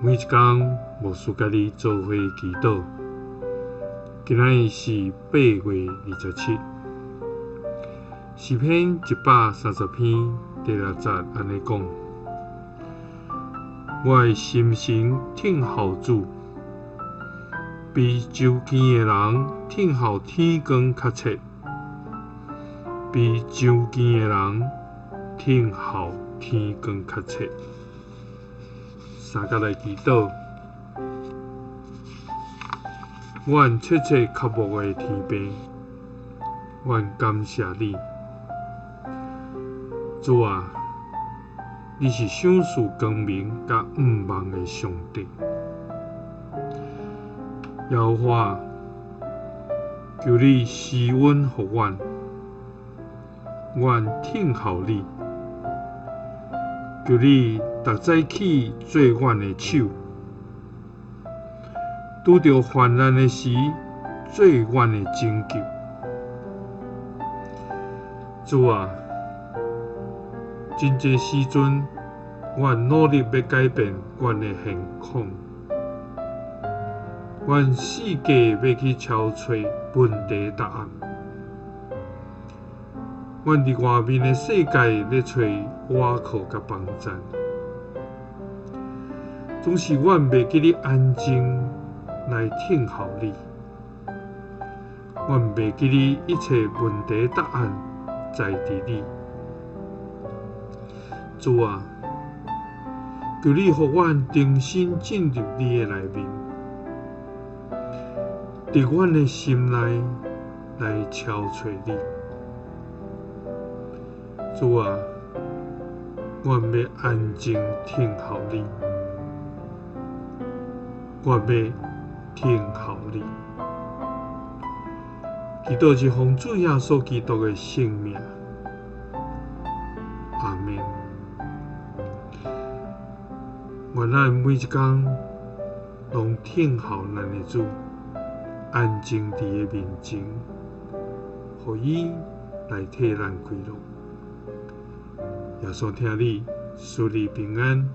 每一工牧師佮你做伙祈禱。今仔日是8月27，詩篇130篇第六節按呢講：我的心神等候主，比周見的人等候天光較切，比周見的人等候天光較切。三佮來祈禱，阮切切渴慕的天父，阮感謝你，主啊，你是賞賜光明佮向望的上帝。耶和華，求你施恩予阮，阮等候你。求你逐早起做阮的手，拄著患難的時做阮的拯救。主啊，真濟時陣，阮努力欲改變阮的現況，阮四界欲去搜揣問題答案。阮佇外面的世界咧揣倚靠佮幫贊，總是阮袂記得安靜來等候你，阮袂記得一切問題答案在佇你。主啊，求你予阮重新進入你的內面，佇阮的心內來搜揣你。主啊，阮欲安靜等候你，我欲等候你。祈禱是奉主耶穌基督的聖名，阿們。願咱每一工攏等候咱的主，安靜佇伊面前，予伊來替咱開路。耶穌疼你，賜你平安。